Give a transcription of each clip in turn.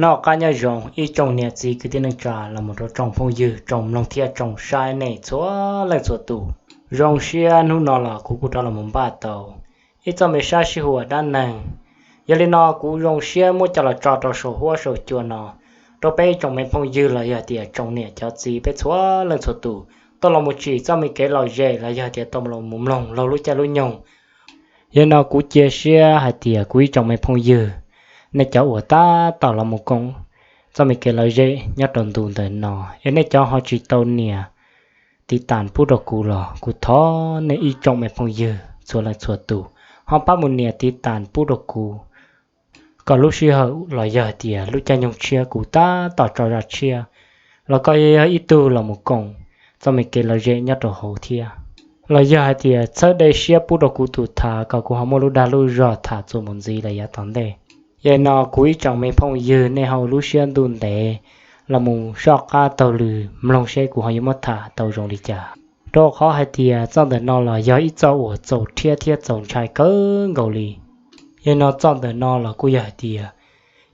Noj qab nyob zoo ib tsoom niam txiv kwv tij neej tsa los mus rau tsoom phooj ywg, tsoom mloog thiab tsoom saib nej txhua leej txhua tus. Zoo siab hnub no los kuv kuj rov los mus npaj tau ib txoj me sab sij huam dab neeg. Yog li no kuv zoo siab muab coj los tso rau saum huab saum cua no rau peb tsoom me phooj ywg los yog tias tsoom niam cov txiv peb txhua leej txhua tus tau los mus tsim txoj me kev lom zem los yog tias tau los mus mloog laug lub caij lub nyoog. Yog no kuv cia siab hais tias kuv ib tsoom me phooj ywg, nej cov uas tab tom los mus koom txoj me kev lom zem nyob rau ntu ntawm no, es nej cov ho tsis tau nias tiv tas pub rau kuv los kuv thov nej ib tsoom me phooj ywg txhua leej txhua tus ho pab mus nias tiv tas pub rau kuv, kom lub sij hawm los yog tias lub caij nyoog tshiab kuv tab tom tso zaj tshiab los koj yog ib tug los mus koom txoj me kev lom zem nyob rau hauv thiab, los yog hais tias txhawb de siab pub rau kuv tus tham kom kuv ho muaj lub dag lub zog tham txuas mus ntxiv los yav tom ntej. Yog no kuv ib tsoom me phooj ywg, nej ho ua lub siab ntuj ntev los mus soj qab taug lw mloog seb kuv ho yuav muab tham tau zoo li cas, rau qhov hais tias txoj ntawm no los yog ib txoj uas txaus rhiab thiab txaus ntshai kawg nkaus li. Yog no txoj ntawm no los kuj yog hais tias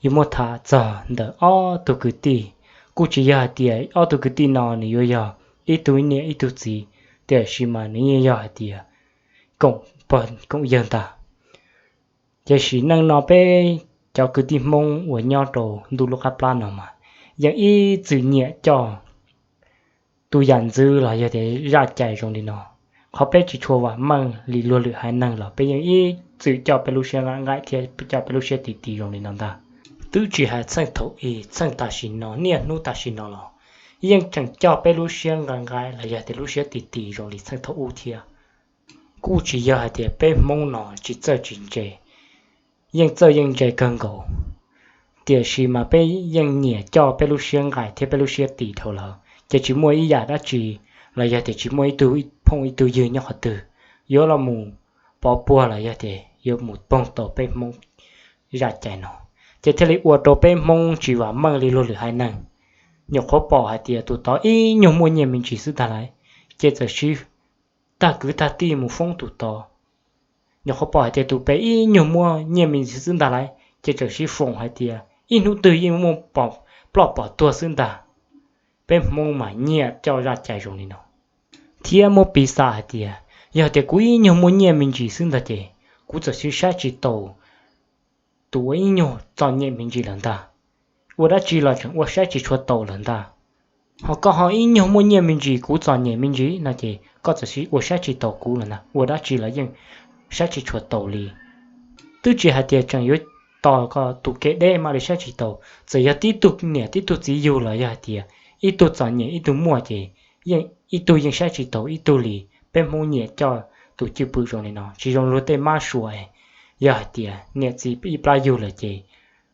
yuav muab tham txog ntawm ob tug kwv tij. Kuj tsis yog hais tias ob tug kwv tij no nws yuav yog ib tug niam ib tug txiv, tiam sis mas nws yeej yog hais tias koom pog koom yawg ntag. Ces sim neej no peb cov kwv tij Hmoob uas nyob rau ntuj lub qab plab no mas yeej ib txwm nyiam coj tus yam ntxwv los yog tias zaj cai zoo li no. Qhov peb tsis tshua vam meej li luag lwm haiv neeg los peb yeej ib txwm coj peb lub siab nqaim nqaim thiab coj peb lub siab ti ti zoo li no ntag. Twb tsis hais txheej thaum ub, txheej tam sim no, niaj hnub tam sim no los yeej tseem coj peb lub siab nqaim nqaim los yog tias lub siab ti ti zoo li txheej thaum ub thiab. Kuj tsis yog hais tias peb Hmoob no tsis txawj tsis ntse, yeej txawj yeej ntse kawg nkaus, tiam sis mas peb yeej nyiam coj peb lub siab nqaim thiab peb lub siab ti dhau lawm, ces tsis muaj ib yam dab tsi los yog tias tsis muaj ib tug phooj ib tug ywg nyob qhov twg yuav los mus pov puag los yog tias yuav mus poog tau peb Hmoob zaj cai no, ces thiaj li ua rau peb Hmoob tsis vam meej li luag lwm haiv neeg. Nyuam qhuav pom hais tias tus tod ib nyuag muaj nyiaj me ntsis xwb ntag lauj, ces txawm sib tag kwv tag tij mus foob tus tod. Nyuam qhuav pom hais tias tus pem ib nyuag muaj nyiaj me ntsis xwb ntag lauj, ces txawm sib foom hais tias ib hnub twg yeej muaj ploj pom tuag xwb ntag. Peb Hmoob mas nyiam coj zaj cai zoo li no, thiab muab piv xam hais tias yog tias kuv ib nyuag muaj nyiaj me ntsis xwb ntag ces kuv txawm sib saib tsis taus tus ua ib nyuag txom nyem me ntsis lawm ntag. Ua dab tsi los tseem ua saib tsis tshua taus lawm ntag. Ho koj ho ib nyuag muaj nyiaj me ntsis kuv txom nyem me ntsis no ces koj txawm sib ua saib tsis taus kuv lawm ntag, ua dab tsi los yeej saib tsis tshua taus li. Twb tsis hais tias tseem yuav tos koj tus kev deb mam li saib tsis taus, txawm yog tib tug niam tib tug txiv yug los yog hais tias ib tug txom nyem ib tug muaj ces yeej ib tug yeej saib tsis taus ib tug li. Peb Hmoob nyiam coj tus cwj pwm zoo li no, tsis zoo luag tej mab suav, yog hais tias niam txiv ib plab yug lawm ces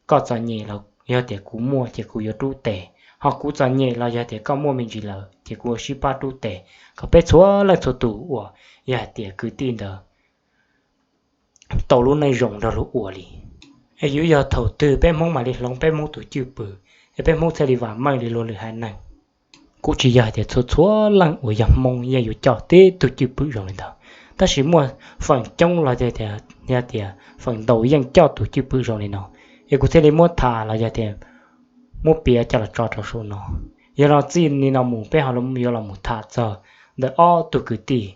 koj txom nyem los yog tias kuv muaj ces kuv yuav rub tes, ho kuv txom nyem los yog tias koj muaj me ntsis lawm ces kuv yuav sib pab rub tes, kom peb txhua leej txhua tus uas yog hais tias kwv tij ntawd tau lub neej zoo nrog luag ua li. Es yuav yog thaum twg peb Hmoob mam li hloov peb Hmoob tus cwj pwm, es peb Hmoob thiaj li vam meej li luag lwm haiv neeg. Kuj tsis yog hais tias txhua txhua leej uas yog Hmoob yeej yuav coj tib tug cwj pwm zoo li ntawd, tab sis muaj feem coob los yog tias feem ntau yeej coj tus cwj pwm zoo li no. Es kuv thiaj li muab tham los yog tias muab piav coj los tso rau saum no. Yog no txij li no mus peb ho yuav los mus tham txog ntawm ob tug kwv tij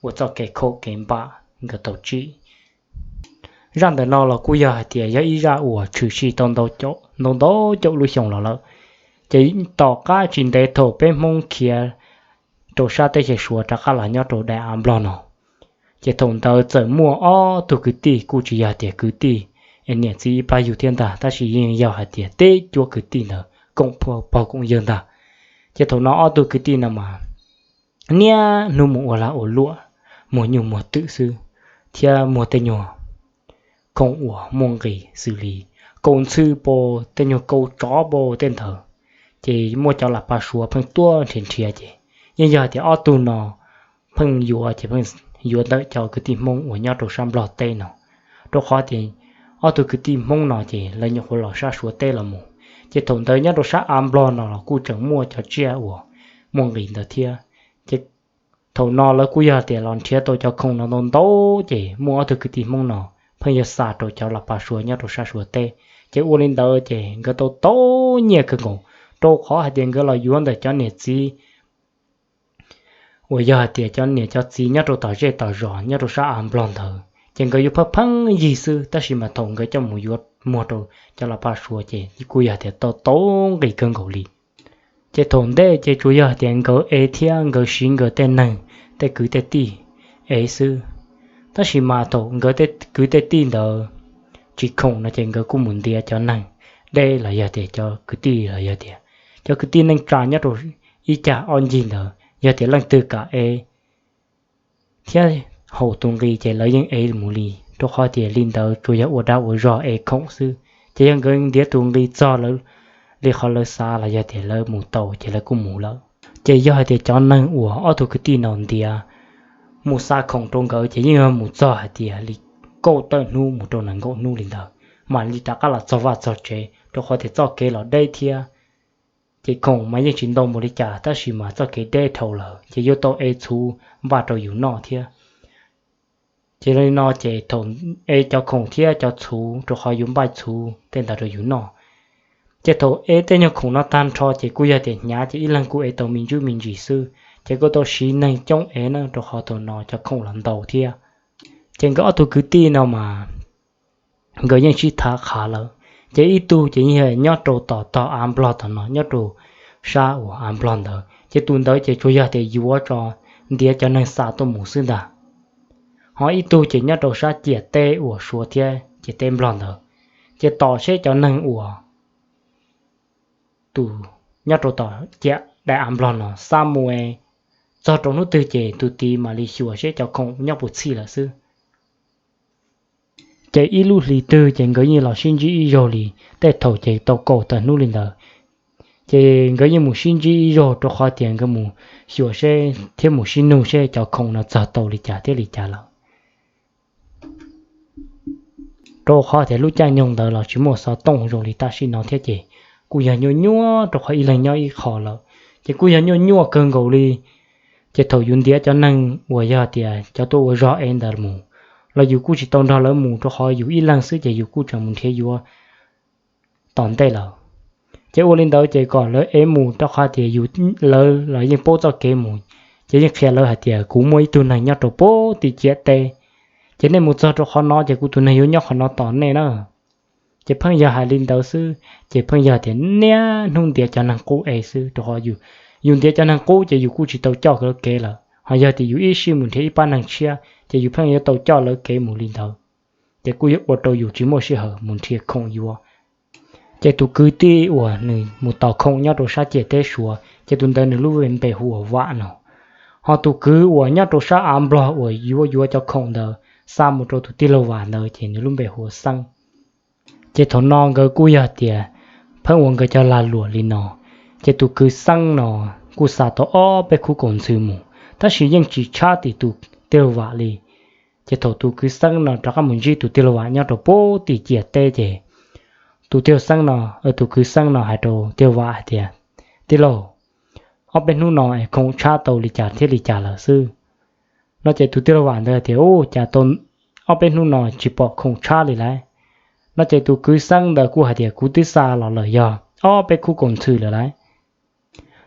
uas txoj kev khaum kev npam nkawd tau tsim. Zaj ntawm no los kuj yog hais tias yog ib zaj uas tshwm sim tau ntau ntau ntau caum lub xyoo los lawm. Ces tom qab tsis ntev thaum peb Hmoob khiav rau sab teb chaws Suav rov qab los nyob rau daim av Nplog no, ces thaum ntawd txawm muaj ob tug kwv tij, kuj tsis yog tias kwv tij es niam txiv ib plab yug thiab ntag, tab sis yeej yog hais tias teb cuab kwv tij ntawd koom pog koom yawg ntag. Ces thaum no ob tug kwv tij no mas niaj hnub mus ua lag ua luam, muag nyuj muag twm xwb, thiab muag tej nyuag khoom uas muaj nqis xws li kaus ntxhw pam, tej nyuag kaus tsov pam tej ntawd. Ces muaj cov lam pa Suav pheej tuaj nrhiav nrhiav ces yeej yog hais tias ob tug no pheej yuav ces pheej yuav ntawm cov kwv tij Hmoob uas nyob rau sab Nplog teb no, rau qhov tias ob tug kwv tij Hmoob no ces lawv nyuam qhuav los sab Suav teb los mus. Ces thaum ntawd nyob rau sab av Nplog no los kuj tseem muaj cov tsiaj uas muaj nqis ntawd thiab. Ces thaum no lawv kuj yog tias los nrhiav tau cov khoom no ntau ntau, ces muaj ob tug kwv tij Hmoob no pheej yuav xa rau cov lam pa Suav nyob rau sab Suav teb, Ces ua li ntawd ces nkawd tau tau nyiaj kawg nkaus, rau qhov hais tias nkawd los yuav ntawm cov niam txiv uas yog hais tias cov niam cov txiv nyob rau tom zej tom zos nyob rau sab av nplog ntawd, ces nkawd yuav pheej pheej yig xwb, tab sis mas thaum nkawd coj mus yuav muag rau cov los paj suav ces kuj yog tias tau tau nqi kawg nkaus li. Ces thaum ntej ces tsuas yog hais tias nkawd ev thiab nkawd siv nkawd tej neeg, tej kwv tej tij ev xwb, tab sis mas thaum nkawd tej kwv tej tij ntawd tsis khoom no ces nkawd kuj mus ntiav cov neeg deb los yog tias cov kwv tij los yog tias cov kwv tij neej tsa nyob rau ib cag ob ncig ntawd, yog tias leej twg kam ev thiab haum tus nqi ces lawv yeej ev mus li, rau qhov tias li ntawd tsuas yog ua dag ua zog ev khoom xwb. Ces yog nkawd ntiav tus nqi txog lawv li qhov lawv xav los yog tias lawv mus tau ces lawv kuj mus lawm. Ces yog hais tias cov neeg uas ob tug kwv tij no ntiav mus xa khoom rau nkawd ces yeej yog mus txog hais tias li kaum tawm hnub mus rau nees nkaum hnub li ntawd mam li rov qab los txog vaj txog tsev, rau qhov tias txoj kev los deb thiab. Ces khoom mas yeej tsis ntau npaum li cas tab sis mas txoj kev deb dhau lawm ces yuav tau ev txhuv npaj rau yus noj thiab. Ces li no ces thaum ev cov khoom thiab cov txhuv rau qhov yuav npaj txhuv tej ntawd rau yus noj, ces thaum ev tej nyuag khoom no tag nrho ces kuj yog tias hnyav ces ib leeg kuj ev tau me ntsuj me ntsis xwb, ces kuj tau siv neeg coob ev na rau qhov thaum no cov khoom los ntau thiab. Ces nkawd ob tug kwv tij no mas nkawd yeej sib tham qhav lawm, ces ib tug ces yeej nyob rau tom tog av nplog tom no nyob rau sab uas av nplog ntawd, ces tus ntawd ces tsuas yog tias yuav tso ntiav cov neeg xa tuaj mus xwb ntag. Ho ib tug ces nyob rau sab ciam teb uas suav thiab ciam teb nplog ntawd, ces tos seb cov neeg uas tus nyob rau tom ciam daim av nplog no xa mus es txog rau hnub twg ces tus tid mam li xyuas seb cov khoom nyob puas txhij lawm xwb. Ces ib lub hlis twg ces nkawd yeej los sib ntsib ib zaug li, tej thaum ces tau kaum tawm hnub li ntawd. Ces nkawd yeej mus sib ntsib ib zaug rau qhov tias nkawd mus xyuas seb thiab mus sib nug seb cov khoom no txog tau li cas thiab li cas lawm. Rau qhov tias lub caij nyoog ntawd los tsis muaj xov tooj zoo li tam sim no thiab ces kuj yog nyuaj nyuaj rau qhov ib leeg nyob ib qho lawm, ces kuj yog nyuaj nyuaj kawg nkaus li. Ces thaum yus ntiav cov neeg uas yog tias cov tuaj ua zog ev ntawd mus, los yus kuj tsis tau nrog lawv mus rau qhov yus ib leeg xwb ces yus kuj tseem mus nrhiav yuav tom ntej lawm. Ces ua li ntawd ces kom lawv ev mus rau qhov tias yus, lawv los yeej paub txoj kev mus, ces yeej qhia lawv hais tias kuv muaj ib tug neeg nyob rau puag tim ciam teb, ces nej mus txog rau qhov no ces kuv tus neeg yuav nyob qhov no tos nej na. Ces pheej yog hais li ntawd xwb ces pheej yog tias niaj hnub ntiav cov neeg qub ev xwb rau qhov yus, yus ntiav cov neeg qub ces yus kuj tsis tau coj lawv kev lawm, ho yog tias yus ib sij mus nrhiav ib pab neeg tshiab ces yus pheej yuav tau coj lawv kev mus li ntawd. Ces kuj yuav ua rau yus tsis muaj sij hawm mus nrhiav khoom yuav. Ces tus kwv tij uas nws mus tos khoom nyob rau sab ciam teb suav ces tus ntawd nws lub npe hu ua Vam no. Ho tus kwv uas nyob rau sab av nplog uas yuav yuav cov khoom ntawd xa mus rau tus tij laug Vam ntawd ces nws lub npe hu ua Xeeb. Ces thaum no nkawd kuj yog tias pheej ua nkawd cov lag luam li no. Ces tus kwv Xeeb no kuj xa tau ob peb khub kaus ntxhw mus, tab sis yeej tsis tshab tim tus tij laug Vam li. Ces thaum tus kwv Xeeb no rov qab mus ntsib tus tij laug Vam nyob rau puag tim ciam teb ces tus tij laug Xeeb no, tus kwv Xeeb no hais rau tij laug Vam hais tias, tij laug, ob peb hnub no es khoom tshab tau li cas thiab li cas lawm xwb? No ces tus tij laug Vam ntawd hais tias, u, cas tau ob peb hnub no tsis pom khoom tshab li lauj. No ces tus kwv Xeeb ntawd kuj hais tias, kuv twb xa los lawm yog ob peb khub kaus ntxhw lawm lauj.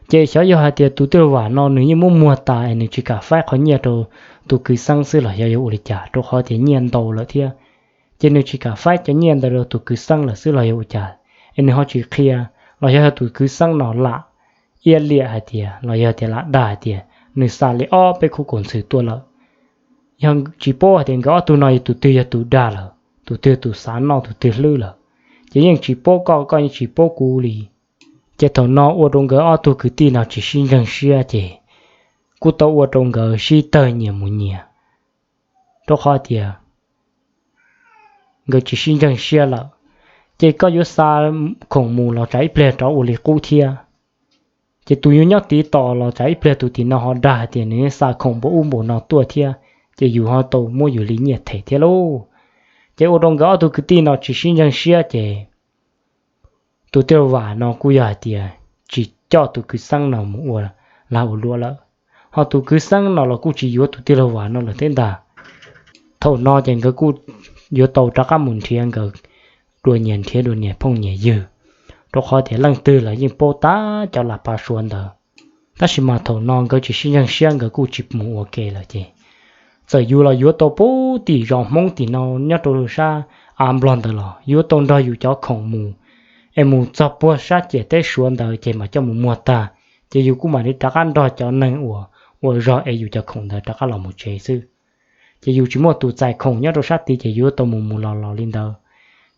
Ces xyov yog hais tias tus tij laug Vam no nws yeej muab muag tas es nws tsis kam faib qhov nyiaj rau tus kwv Xeeb xwb los xyov yog ua li cas, rau qhov tias nyiaj ntau lawm thiab. Ces nws tsis kam faib cov nyiaj ntawd rau tus kwv Xeeb lawm xwb los yog ua cas, es nws ho tsis qhia, los yog tus kwv Xeeb no lam iab liam hais tias los yog tias lam dag hais tias nws xa li ob peb khub kaus ntxhw tuaj lawm. Yog tsis paub hais tias nkawd ob tug no yog tus twg yog tus dag lawm, tus twg tus xav noj tus twg hlwb lawm, ces yeej tsis paub koj, koj yeej tsis paub kuv li. Ces thaum no ua rau nkawd ob tug kwv tij no tsis sib ntseeg siab ces kuj tau ua rau nkawd sib tawg nyias mus nyias, rau qhov tias nkawd tsis sib ntseeg siab lawm. Ces koj yuav xa khoom mus los tsam ib pliag rov ua li qub thiab. Ces tus yuav nyob tiv tos los tsam ib pliag tus tim no ho dag hais tias nws xa khoom npaum ub npaum no tuaj thiab, ces yus ho tau muab yus li nyiaj them thiab lauj. Ces ua rau nkawd ob tug kwv tij no tsis sib ntseeg siab ces tus tij laug Vam no kuj yog hais tias tsis coj tus kwv Xeeb no mus ua lag ua luam lawm, ho tus kwv Xeeb no los kuj tsis yuav tus tij laug Vam no lawm thiab ntag. Thaum no ces nkawd kuj yuav tau rov qab mus nrhiav nkawd dua nyias nrhiav dua nyias phooj nyias ywg, rau qhov tias leej twg los yeej paub tab cov lam pav suav ntawd. Tab sis mas thaum no nkawd tsis sib ntseeg siab, nkawd kuj tsis mus ua ke lawm ces txawm yus los yuav tau puag tim zos Hmoob tim no nyob rau sab av Nplog ntawd los yuav tau nrog yus cov khoom mus, es mus txog puag sab ciam teb Suav ntawd ces mam coj mus muag tag, ces yus kuj mam li rov qab nrog cov neeg uas ua zog es yus cov khoom ntawd rov qab los mus tsev xwb. Ces yus tsis muaj tus txais khoom nyob rau sab tid ces yuav tau mus mus los los li ntawd.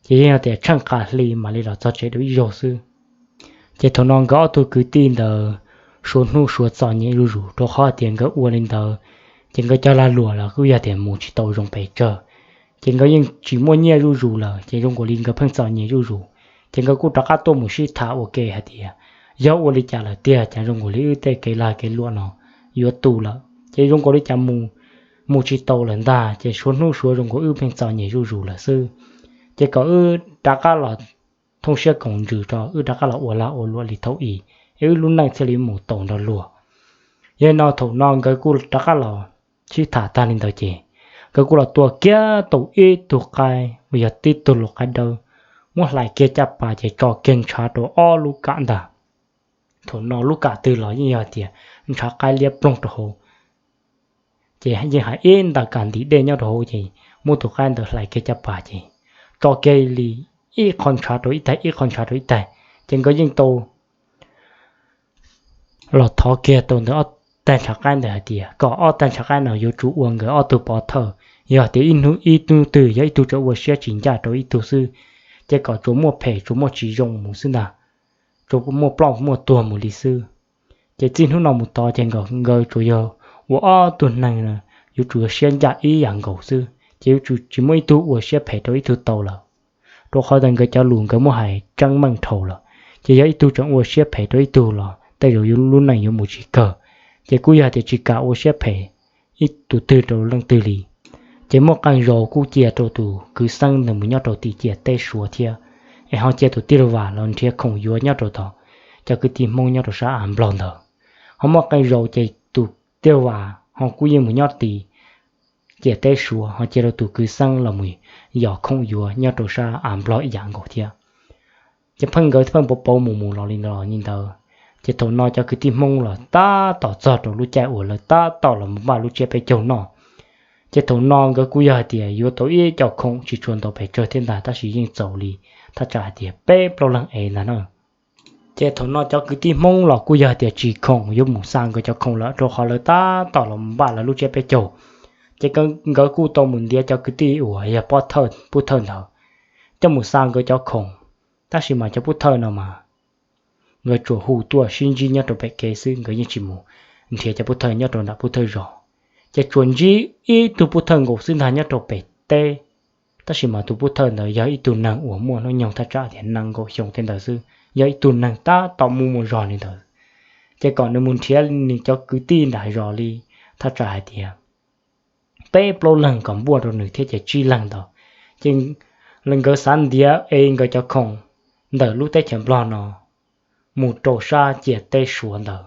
Ces yeej yog tias tsheej qas hli mam li los txog tsev dua ib zaug xwb. Ces thaum no nkawd ob tug kwv tij ntawd suav hnub suav txom nyem zuj zus, rau qhov tias nkawd ua li ntawd ces nkawd cov lag luam los kuj yog tias mus tsis tau zoo pes tsawg, ces nkawd yeej tsis muaj nyiaj zuj zus lawm, ces zoo nkaus li nkawd pheej txom nyem zuj zus. Ces nkawd kuj rov qab tuaj mus sib tham ua ke hais tias yog ua li cas lawm tiag, cas zoo nkaus li wb tej kev lag kev luam no yuav tu lawm, ces zoo nkaus li cas mus, mus tsis tau lawm ntag, ces suav hnub suav zoo nkaus wb pheej txom nyem zuj zus lawm xwb. Ces kom wb rov qab los thooj siab koom ntsws rau, wb rov qab los ua lag ua luam li thaum ub, es wb lub neej thiaj li mus tau nrog luag. Yog li no thaum no nkawd kuj rov qab los sib tham tag li ntawd ces nkawd kuj los tua kiag tau ib tug qaib uas yog tib tug lau qaib dawb, muab hlais kiag caj pas ces tso kiag ntshav rau ob lub kam ntag. Thaum no lub kam twg los yeej yog tias ntshav qaib liab ploog rau hauv, ces yeej hais ib nta kas ntim dej nyob rau hauv, ces muab tus qaib ntawd hlais kiag caj pas ces tso kiag li ib qho ntshav rau ib taig, ib qho ntshav rau ib taig, ces nkawd yeej tau los thov kiag tau ntawm ob tag ntshav qaib ntawd hais tias kom ob tag ntshav qaib no yuav tsum ua nkawd ob tug pov thawj, yog tias ib hnub ib hnub twg yog ib tug tseem ua siab tsis ncaj rau ib tug xwb, ces kom tsuas muaj phem tsuas muaj tsis zoo mus xwb ntag, tsuas muaj ploj muaj tuag mus li xwb. Ces txij hnub no mus tod ces nkawd tsuas yog ua ob tug neeg yuav tsum siab ncaj ib yam nkaus xwb, ces yuav tsum tsis muaj ib tug ua siab phem rau ib tug tau lawm, rau qhov tias nkawd cov lus nkawd muab hais tseeb meej dhau lawm, ces yog ib tug tseem ua siab phem rau ib tug los tej zaum yus lub neej yuav mus tsis kawg. Ces kuj yog tias tsis kam ua siab phem ib tug twg rau leej twg li. Ces muaj qee zaus kuj cia rau tus kwv xeeb ntawd mus nyob rau tim ciam teb Suav thiab, es ho cia tus tij laug Vam los nrhiav khoom yuav nyob rau tod, cov kwv tij Hmoob nyob rau sab av Nplog ntawd. Ho muaj qee zaus ces tus tij laug Vam ho kuj yeej mus nyob tim ciam teb Suav, ho cia rau tus kwv xeeb los mus yos khoom yuav nyob rau sab av Nplog ib yam nkaus thiab. Ces pheej nkawd pheej pauv pauv mus mus los li ntawd li ntawd, ces thaum no cov kwv tij Hmoob los tab tom txog rau lub caij uas lawv tab tom los mus npaj lub tsiab peb caug noj. Ces thaum no nkawd kuj yog hais tias yuav tau ib co khoom tsis tshua ntau pes tsawg thiab ntag, tab sis yeej txaus li thaj tsam hais tias peb plaub leeg ev ntag na. Ces thaum no cov kwv tij Hmoob los kuj yog hais tias tsis khoom yuav mus xa nkawd cov khoom lawm, rau qhov lawv tab tom los npaj lawv lub tsiab peb caug. Ces nkawd kuj tau mus ntiav cov kwv tij uas yog pov thawj pub thawj ntawd coj mus xa nkawd cov khoom. Tab sis mas cov pub thawj no mas nkawd tsuas hu tuaj sib ntsib nyob rau pem kev xwb, nkawd yeej tsis mus nrhiav cov pub thawj nyob rau nram pub thawj zos. Ces tsuas ntsib ib tug pub thawj nkaus xwb ntag nyob rau pem teb. Tab sis mas tus pub thawj ntawd yog ib tug neeg uas muaj hnub nyoog thaj tsam tias nees nkaum xyoo tej ntawd xwb, yog ib tug neeg tab tom mus muaj zog li ntawd. Ces kom nws mus nrhiav nws cov kwv tij nram zos li thaj tsam hais tias peb plaub leeg kom npuaj rau nws thiab ces tsib leeg ntawd. Ces nkawd xav ntiav es nkawd cov khoom ntawm lub teb chaws Nplog no mus rau sab ciam teb Suav ntawd.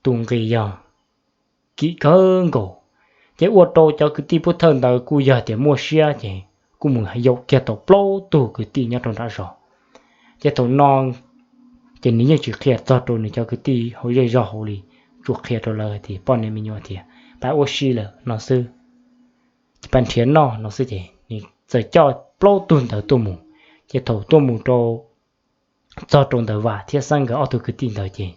Tus nqi yog kim kawg nkaus. Ces ua rau cov kwv tij pub thawj ntawd kuj yog tias muaj siab ces kuj mus yaum kiag tau plaub tug kwv tij nyob rau nram zos. Ces thaum no ces nws yeej tsis qhia txog rau nws cov kwv tij hauv zej zog hauv li, tsuas qhia rau lawv tias poj niam me nyuam tias pab ua si lawm no xwb, pab nrhiav noj no xwb. Ces nws txawm coj plaub tug ntawd tuaj mus. Ces thaum tuaj mus rau txog rau ntawm Vam thiab Xeeb nkawd ob tug kwv tij ntawd ces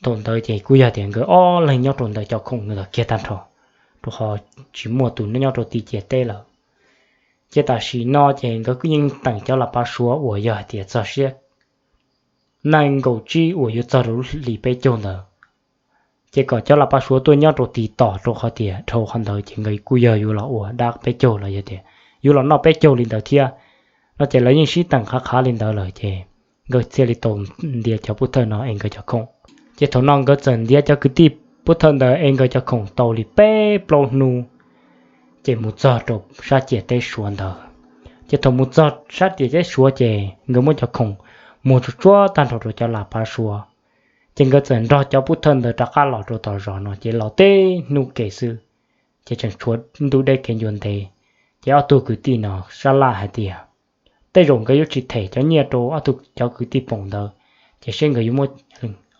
thaum ntawd ces kuj yog tias nkawd ob leeg nyob rau ntawm cov khoom ntawd kiag tag nrho, rau qhov tsis muaj tus nyob rau tim ciam teb lawm. Ces tam sim no ces nkawd kuj yeej teem cov lam pav Suav uas yog hais tias txog siab nees nkaum tsib uas yuav txog rau lub hlis peb caug ntawd, ces kom cov lam pav Suav tuaj nyob rau tim tos, rau qhov tias dhau qhov ntawd ces nkawd kuj yog yuav los ua dab peb caug los yog tias yuav los noj peb caug li ntawd thiab no. Ces lawv yeej sib teem qhav qhav li ntawd lawm ces nkawd thiaj li tau ntiav cov pub thawj no es nkawd cov khoom. Ces thaum no nkawd txawm ntiav cov kwv tij pub thawj ntawd es nkawd cov khoom tau li peb plaub hnub, ces mus txog rau sab ciam teb Suav ntawd. Ces thaum mus txog sab ciam teb Suav ces nkawd muab cov khoom muag tsuag tsuag tag nrho rau cov lam pav Suav. Ces nkawd txawm nrog cov pub thawj ntawd rov qab los rau tom zos no ces los teb hnub kev xwb, ces tseem tshuav ntuj deb kev ncua ntev. Ces ob tug kwv tij no sab laj hais tias tej zaum nkawd yuav tsis them cov nyiaj rau ob tug cov kwv tij Poom ntawd, ces seb nkawd yuav muab,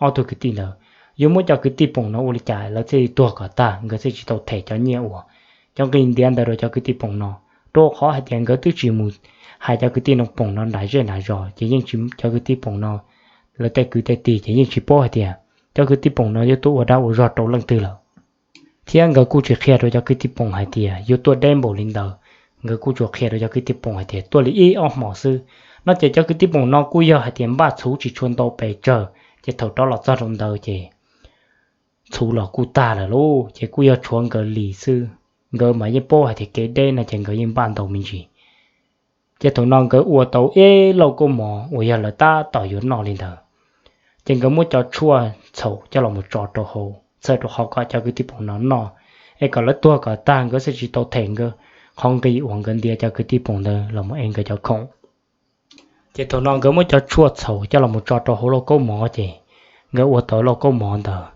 ob tug kwv tij ntawd yuav muab cov kwv tij Poom no ua li cas lawv thiaj li tuag kom tag, nkawd thiaj tsis tau them cov nyiaj uas cov nqi ntiav ntawd rau cov kwv tij Poom no. Rau qhov hais tias nkawd twb tsis mus hais cov kwv tij no Poom no nram zej nram zos, ces yeej tsis, cov kwv tij Poom no lawv tej kwv tej tij ces yeej tsis paub hais tias cov kwv tij Poom no yuav tuaj ua dag ua zog rau leej twg lawm. Thiab nkawd kuj tsis qhia rau cov kwv tij Poom hais tias yuav tuaj deb npaum li ntawd, nkawd kuj tsuas qhia rau cov kwv tij Poom hais tias tuaj li ib ob hmos xwb. No ces cov kwv tij Poom no kuj yog hais tias npaj txhuv tsis tshua ntau pes tsawg, ces thaum rov los txog rau ntawd ces txhuv los kuj tag lawm lauj, ces kuj yog tshuav nkawd li xwb. Nkawd mas yeej paub hais tias kev deb no ces nkawd yeej npaj ntau me ntsis. Ces thaum no nkawd ua tau ib lauj kaub mov uas yog lawv tab tom yuav noj li ntawd, ces nkawd muab cov tshuaj txhaum coj los mus tso rau hauv txhawm rau qhov kom cov kwv tij Poom no noj, es kom lawv tuag kom tag nkawd thiaj tsis tau them nkawd qhov nqi uas nkawd ntiav cov kwv tij Poom ntawd los mus ev nkawd cov khoom. Ces thaum no nkawd muab cov tshuaj txhaum coj los mus tso rau hauv lauj kaub mov ces nkawd ua tau lauj kaub mov ntawd,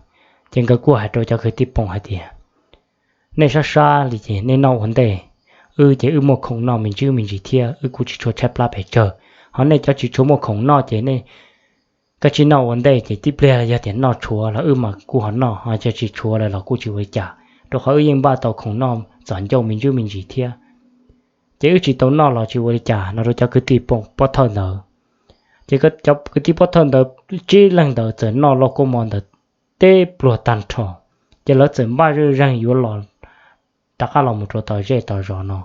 ces nkawd kuj hais rau cov kwv tij Poom hais tias nej sab sab li ces nej noj ua ntej, wb ces wb muaj khoom noj me ntsis me ntsis thiab wb kuj tsis tshua tshaib plab pes tsawg, ho nej cov tsis tshua muaj khoom noj ces nej kav tsij noj ua ntej ces tib pliag yog tias noj tshuav los wb mas kuj ho noj, ho cov tsis tshuav lawm los kuj tsis ua li cas, rau qhov wb yeej npaj tau khoom noj txom ncauj me ntsis me ntsis thiab. Ces wb tsis tau noj los tsis ua li cas no rau cov kwv tij Poom pov thawj ntawd. Ces cov kwv tij pov thawj ntawd tsib leeg ntawd txawm noj lauj kaub mov ntawd teb pluag tag nrho, ces lawv txawm npaj zej zeeg yuav los rov qab los mus rau tom zej tom zos no.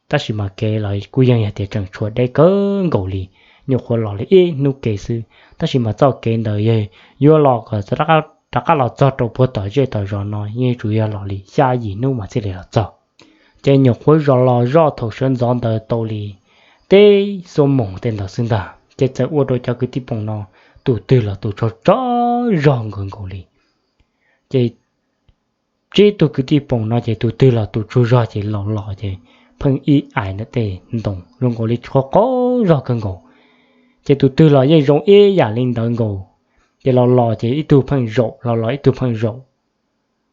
Tab sis mas kev los kuj yeej yog tias tseem tshuav deb kawg nkaus li, nyuam qhuav los li ib hnub kev xwb, tab sis mas txoj kev ntawd yog yuav los kom rov qab los txog rau puag tom zej tom zos no yeej tsuas yog los li xya yim hnub mas thiaj li los txog. Ces nyuam qhuav zos los zoj thaum sawv ntxov ntawd tau li teb xuab moos tej ntawd xwb ntag, ces txawm ua rau cov kwv tij Poom no tus twg los tus tsaug tsaug zog nkaus nkaus li. Ces tsib tug kwv tij Poom no ces tus twg los tus tsaug zog ces los los ces pheej ib ais ntawm tej ntoo zoo nkaus li qhov qaug zog kawg nkaus. Ces tus twg los yeej zoo ib yam li ntawd nkaus, ces los los ces ib tug pheej zaum los los ib tug pheej zaum.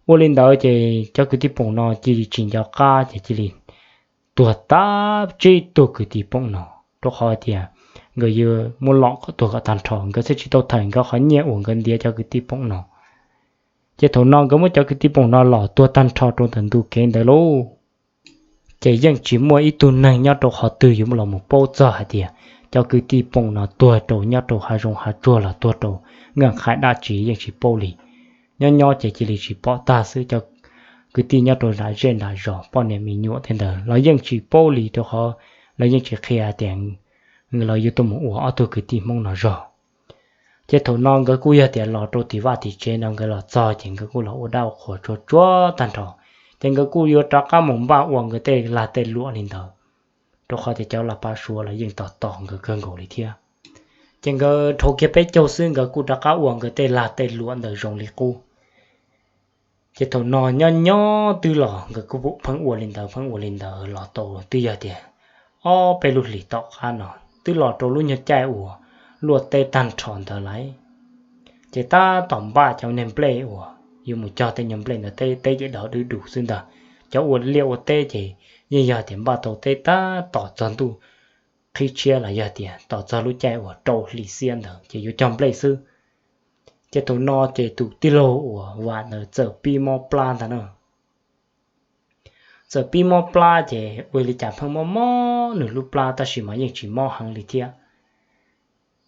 Ua li ntawd ces cov kwv tij Poom no cia li tsis nco qab ces cia li tuag tag tsib tug kwv tij Poom no, rau qhov tias nkawd yuav muab lom kom tuag kom tag nrho nkawd thiaj tsis tau them nkawd qhov nyiaj uas nkawd ntiav cov kwv tij Poom no. Ces thaum no nkawd muab cov kwv tij Poom no los tuag tag nrho rau ntawm ntu kev ntawd lauj. Ces yeej tsis muaj ib tug neeg nyob rau qhov twg yuav los mus paub txog hais tias cov kwv tij Poom no tuag rau nyob rau hav zoov hav tsuag los tuag rau nkeeg qhaim dab tsi yeej tsis paub li. Nyob nyob ces cia li tsis pom tag xwb, cov kwv tij nyob rau nram zej nram zos poj niam me nyuam tej ntawd los yeej tsis paub li rau qhov lawv yeej tsis qhia tias lawv yuav tuaj mus ua ob tug kwv tij Hmoob no zog. Ces thaum no nkawd kuj yog tias los rau tim vaj tim tsev no nkawd los txog ces nkawd kuj los ua dab ua qhuas tsuag tsuag tag nrho, ces nkawd kuj yuav rov qab mus npaj ua nkawd tej lag tej luam li ntawd, rau qhov tias cov lag pab suav los yeej tos tos nkawd kawg nkaus li thiab. Ces nkawd dhau kiag peb caug xwb nkawd kuj rov qab ua nkawd tej lag tej luam ntawd zoo li qub. Ces thaum no nyob nyob twb los nkawd kuj pheej ua li ntawd pheej ua li ntawd los tau twb yog tias ob peb lub hlis tom qab no twb los rau lub nyuag caij uas luaj teb tag nrho ntawd lawm. Ces tab tom npaj cov niag nplej uas yuav mus cog tej nyuag nplej ntawd, teb ces dov dub dus xwb ntag. Cov ua liaj ua teb ces yeej yog tias npaj tau teb tab tom txog ntuj qhib tshiab los yog tias tos txog lub caij uas rau hli xiab ntawd ces yuav cog nplej xwb. Ces thaum no ces tus tij laug uas Vam ntawd txawm pib mob plab ntag na. Txawm pib mob plab ces ua li cas pheej mob mob nws lub plab tab sis mas yeej tsis mob heev li thiab.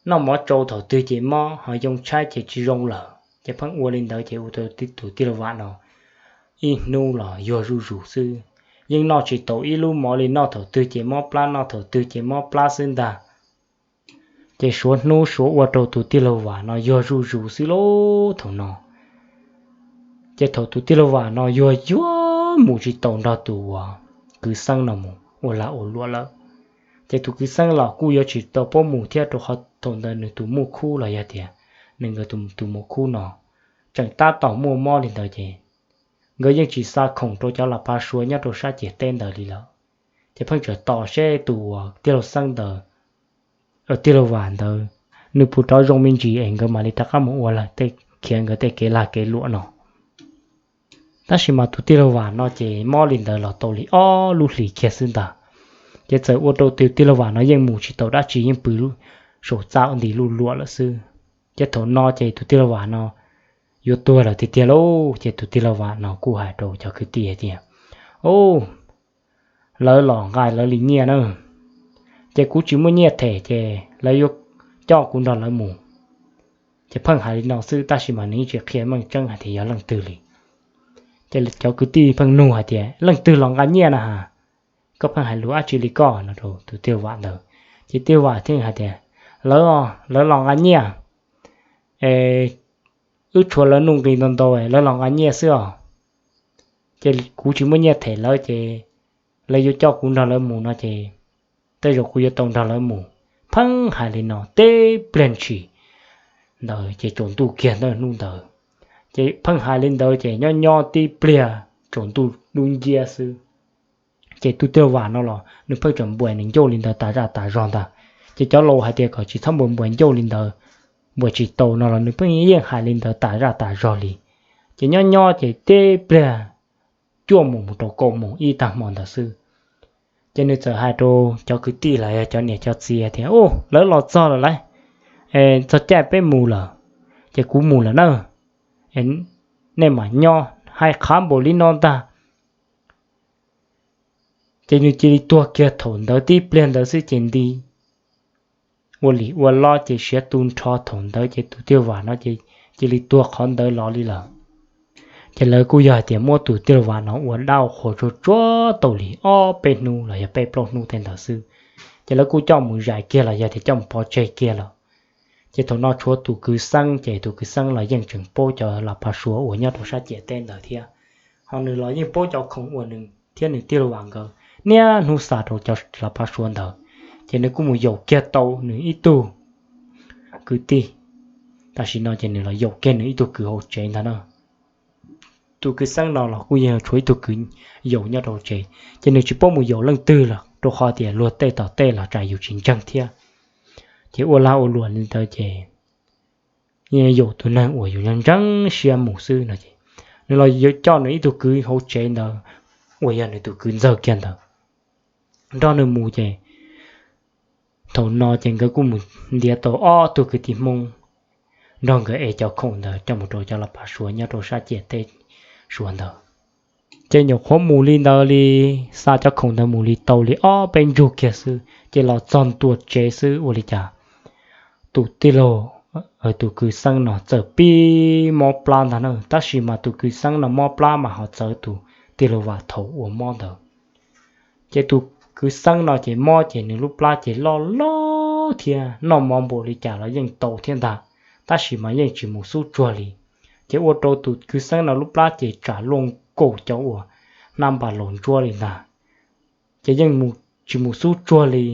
Noj mov tsau thaum twg ces mob, ho yoo tshaib ces tsis zoo lawm, ces pheej ua li ntawd ces ua rau tus tij laug Vam no ib hnub los yuag zuj zus xwb. Yeej noj tsis tau ib lub mov li, noj thaum twg ces mob plab, noj thaum twg ces mob plab xwb ntag. Ces suav hnub suav ua rau tus tij laug Vam no yuag zuj zus xwb lauj thaum no. Ces thaum tus tij laug Vam no yuag yuag mus tsis tau nrog tus uas kwv xeeb no mus ua lag ua luam lawm, ces tus kwv xeeb los kuj yuav tsis tau paub mus thiab rau qhov thaum ntawd nws tus muaj khub los yog tias nws nkawd tus muaj khub no tseem tab tom muaj mob li ntawd ces nkawd yeej tsis xa khoom rau cov lag pab suav nyob rau sab ciam teb ntawd li lawm. Ces pheej tseem tos seb tus uas tij laug xeeb ntawd, tij laug Vam ntawd, nws puas rov zoo me ntsis es nkawd mam li rov qab mus ua lag tej, khiav nkawd tej kev lag kev luam no. Tab sis mas tus tij laug Vam no ces mob li ntawd los tau li ob lub hlis kiag xwb ntag. Ces txawm ua rau tus tij laug Vam no yeej mus tsis tau dab tsi, yeej pw saum txaj nti luj luam lawm xwb. Ces thaum no ces tus tij laug Vam no yuav tuag lawm tiag tiag lauj. Ces tus tij laug Vam no kuj hais rau cov kwv tij hais tias, Ub, lawv los nqa lawv li nyiaj na, ces kuv tsis muaj nyiaj them ces lawv yuav coj kuv nrog lawv mus. Ces pheej hais li no xwb tab sis mas nws yeej tsis qhia meej tseeb hais tias yog leej twg li. Ces cov kwv tij pheej nug hais tias, Leej twg los nqa nyiaj na has? Koj pheej hais lus dab tsi li koj? No rau tus tij laug Vam ntawd. Ces tij laug Vam thiaj hais tias, Lawv, lawv los nqa nyiaj, es wb tshuav lawv nuj nqis ntau ntau, lawv los nqa nyiaj xwb os. Ces kuv tsis muaj nyiaj them lawv ces lawv yuav coj kuv nrog lawv mus no ces tej zaum kuv yuav tau nrog lawv mus. Pheej hais li no tib pliag ntshis ntawd ces tsaus ntuj kiag ntawd hnub ntawd. Ces pheej hais li ntawd ces nyob nyob tib pliag tsaus ntuj dub nciab xwb, ces tus tij laug Vam no los nws pheej tseem npuais nws ncauj li ntawd tas zaj tas zog ntag. Ces cov laus hais tias kom tsis txhob npuais npuais ncauj li ntawd, npuais tsis tau no los nws pheej yeej hais li ntawd tas zaj tas zog li. Ces nyob nyob ces tib pliag cuaj moos mus rau kaum moos ib tag hmo ntawd xwb, ces nws txawm hais rau cov kwv tij los yog cov niam cov txiv tias, Ub, lawv los txog lawm lauj, txog caij peb mus lawm, ces kuv mus lawm na, nej mam nyob. Hais qhav npaum li no ntag, ces nws cia li tuag kiag thaum ntawd tib pliag ntawd xwb ces nti ua lim ua lob ces siav tu nrho thaum ntawd ces tus tij laug Vam no ces cia li tuag qhov ntawd los li lawm. Ces lawv kuj yog hais tias muab tus tij laug Vam no ua dab qhuas tsuag tsuag tau li ob peb hnub los yog peb plaub hnub tej ntawd xwb, ces lawv kuj coj mus zais kiag los yog tias coj mus pov tseg kiag lawm. Ces thaum no tshuav tus kwv Xeeb, ces tus kwv Xeeb los yeej tseem paub cov los pav suav uas nyob rau sab ciam teb ntawd thiab, ho nws los yeej paub cov khoom uas nws thiab nws tij laug Vam nkawd niaj hnub xa rau cov los pav suav ntawd. Ces nws kuj mus yaum kiag tau nws ib tug kwv tij, tam sim no ces nws los yaum kiag nws ib tug kwv hauv tsev ntag na. Tus kwv Xeeb no los kuj yeej tshuav ib tug kwv yaum nyob rau tsev, ces nws tsis paub mus yaum leej twg los rau qhov tias luag tej tom tej los tsam yus tsis ntseeg thiab. Ces ua lag ua luam li ntawd ces yaum tus neeg uas yus ntseeg siab mus xwb no ces nws los coj nws ib tug kwv hauv tsev ntawd uas yog nws tus kwv ntxawg kiag ntawd nrog nws mus ces thaum no ces nkawd kuj mus ntiav tau ob tug kwv tij Hmoob nrog nkawd ev cov khoom ntawd coj mus rau cov los pav suav nyob rau sab ciam teb suav ntawd. Ces nyuam qhuav mus li ntawd li, xa cov khoom ntawd mus li tau li ob peb ntsug kiag xwb ces los txog ntua tsev xwb ua li cas tus tij laug, tus kwv Xeeb no txawm pib mob plab ntag na. Tab sis mas tus kwv Xeeb no mob plab mas ho txawv tus tij laug Vam thaum uas mob ntawd. Ces tus kwv Xeeb no ces mob ces nws lub plab ces loj loj thiab noj mov npaum li cas los yeej tau thiab ntag, tab sis mas yeej tsis mus xub tsuag li. Ces ua rau tus kwv Xeeb no lub plab ces tsam luaj nkaus cov uas hnab npas laus ntsuab li ntag. Ces yeej tsis mus xub tsuag li,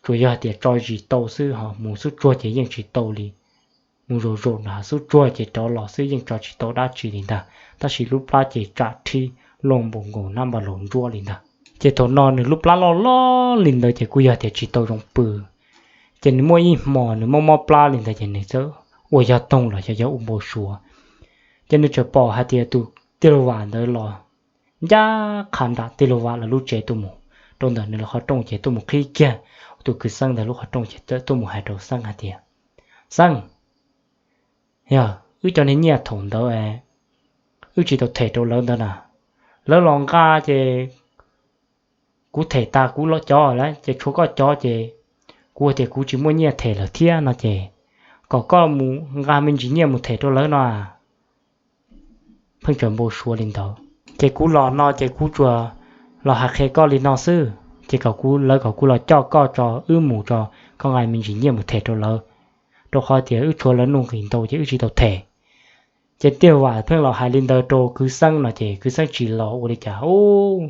tsuas yog hais tias tso zis tau xwb, ho mus xub tsuag ces yeej tsis tau li. Mus zaum zaum nram xub tsuag ces rov los xwb, yeej tso tsis tau dab tsi li ntag, tab sis lub plab ces tsam rhib luaj npaum nkaus hnab npas laus ntsuab li ntag. Ces thaum no nws lub plab loj loj li ntawd ces kuj yog tias tsis tau zoo pw. Ces nws muaj ib hmos nws mob mob plab li ntawd ces nws txawm ua yog toog los xyov yog ua npau suav. Ces nws txawm pom hais tias tus tij laug Vam ntawd los ncaj qha nram tij laug Vam lawv lub tsev tuaj mus, rau ntawm nws lub qhov rooj ces tuaj mus qhib kiag tus kwv Xeeb ntawd lub qhov rooj ces tuaj mus hais rau Xeeb hais tias, Xeeb, yog wb cov niag nyiaj thaum ntawd wb tsis tau them rau lawv ntawd na, lawv los nqa ces kuv them tas kuv cov lawm ces tshuav koj cov ces kuv tias kuv tsis muaj nyiaj them lawm thiab no ces kom koj mus nqa me ntsis nyiaj mus them rau lawv no. Pheej tseem npau suav li ntawd ces kuv los no ces kuv tsuas los hais qhia koj li no xwb, ces kom kuv, lawv kom kuv los coj koj tso, wb mus tso, koj nqa me ntsis nyiaj mus them rau lawv, rau qhov tias wb tshuav lawv nuj nqis ntau ces wb tsis tau them. Ces tij laug Vam pheej los hais li ntawd rau kwv Xeeb no ces kwv Xeeb tsis los ua li cas, ub,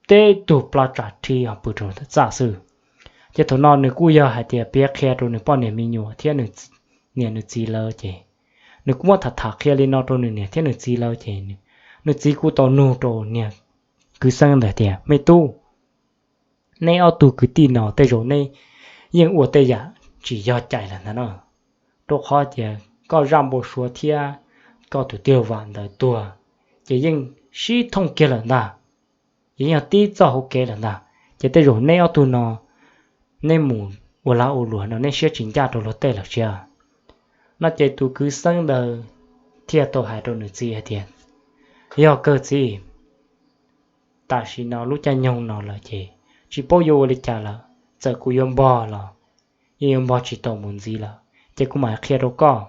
teb tug plab tsam rhib pw rau txaj xwb. Ces thaum no nws kuj yog hais tias piav qhia rau nws poj niam me nyuam thiab nws niam nws txiv lawv ces nws kuj muab tham tham qhia li no rau nws niam thiab nws txiv lawv ces nws txiv kuj tau nug rau niag kwv Xeeb ntawd tias, Me tub, neb ob tug kwv tij no tej zaum neb yeej ua tej yam tsis yog cai lawm ntag na, rau qhov tias koj zaj npau suav thiab koj tus tij laug Vam ntawd tuag ces yeej sib thooj kiag lawm ntag, ces yeej yog tib txoj hauv kev lawm ntag. Ces tej zaum neb ob tug no, neb mus ua lag ua luam no neb siab tsis ncaj rau luag tej lawm sia. No ces tus kwv Xeeb ntawd thiaj tau hais rau nws txiv hais tias, yog kawg txiv, tam sim no lub caij nyoog no lawm ces tsis paub yuav ua li cas lawm, txawm kuv yuav npog los yeej yuav npog tsis tau mus ntxiv lawm, ces kuv mam qhia rau koj.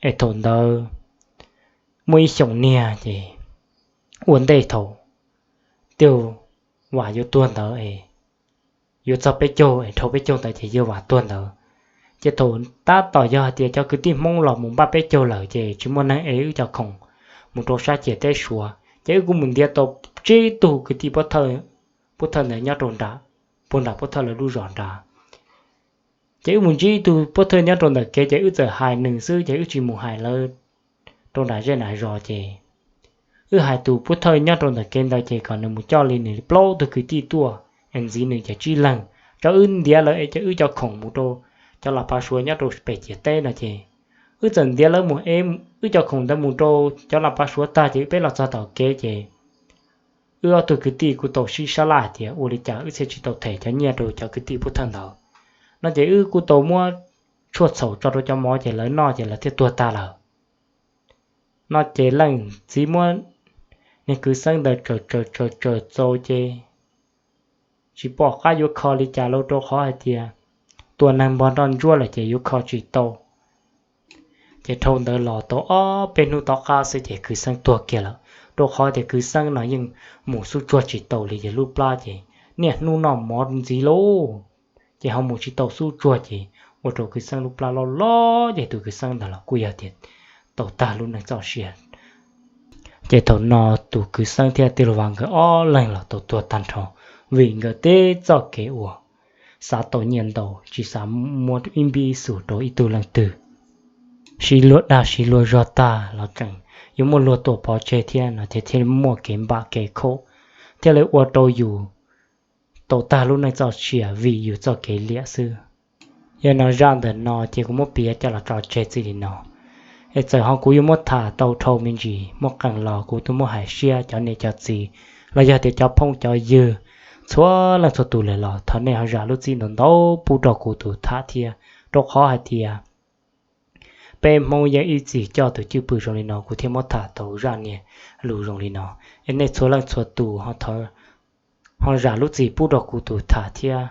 Es thaum ntawd muaj ib xyoos niag ces ua ntej thaum Tiag Vam yuav tuag ntawd es yuav txog peb caug es dhau peb caug ntawd ces Yawg Vam tuag ntawd, ces thaum tab tom yog hais tias cov kwv tij Hmoob los mus npaj peb caug lawm ces tsis muaj neeg ev wb cov khoom mus rau sab ciam teb Suav, ces wb kuj mus ntiav tau tsib tug kwv tij Pub Thawj ntawd nyob rau nram, puag nram Pub Thawj lawv lub zos nrad. Ces wb mus ntsib ib tug Pub Thawj nyob rau ntawm kev ces wb txawm hais nws xwb ces wb tsis mus hais lawv rau nram zej nram zos ces wb hais tus Pub Thawj nyob rau ntawm kev ntawd ces kom nws mus coj li nws plaub tug kwv tij tuaj, es ntxiv nws ces tsib leeg, tso wb ntiav lawv es wb cov khoom mus rau cov Lav Phav Suav nyob rau pem ciam teb no ces wb txawm ntiav lawv mus ev wb cov khoom ntawd mus rau cov Lav Phav Suav tag ces wb peb los txog tom kev ces wb ob tug kwv tij kuj tau sib sab laj hais tias ua li cas wb thiaj tsis tau them cov nyiaj rau cov kwv tij Pub Thawj ntawd. No ces wb kuj tau muab tshuaj txhaum tso rau cov mov ces lawv noj ces lawv thiaj tuag tag lawm. No ces leej txiv muab niag kwv Xeeb ntawd tsaws tsaws tsaws txaus ces tsis pom qab yuav kho li cas los rau qhov hais tias tua neeg npog nroj ntsuab lawm ces yuav kho tsis tau. Ces dhau ntawd los tau ob peb hnub tom qab xwb ces kwv Xeeb tuag kiag lawm, rau qhov tias kwv Xeeb no yeej mus xub tsuag tsis tau li ces lub plab ces niaj hnub noj mov ntxiv lauj, ces ho mus tsis tau xub tsuag ces ua rau kwv Xeeb lub plab loj loj ces tus kwv Xeeb ntawd los kuj yog tias tau tag lub neej txoj sia. Ces thaum no tus kwv Xeeb thiab Tiag Vam nkawd ob leeg los tau tuag tag nrho, vim nkawd tib txoj kev uas xav tau nyiaj ntau tsis xav muab ib npib xus rau ib tug leej twg. Siv luag dag siv luag zog tag los tseem yuav muaj luag tuaj pov tseg thiab no thiaj muaj kev npam kev khaum, thiaj li ua rau yus tau tag lub neej txoj sia vim yus txoj kev liam xwb. Yog no zaj ntawm no ces kuv muab piav coj los tso tseg txij li no. Es txawm ho kuv yuav muab tham tau dhau me ntsis muaj qeej los kuv twb muab hais siab cov niam cov txiv los yog tias cov phooj cov ywg txhua leej txhua tus lawm los thov nej ho zam lub txim ntau ntau pub rau kuv tus tham thiab, rau qhov hais tias peb Hmoob yeej ib txwm coj tus cwj pwm zoo li no kuv thiaj muab tham tau zaj niag lus zoo li no. Es nej txhua leej txhua tus ho zam lub txim pub rau kuv tus tham thiab.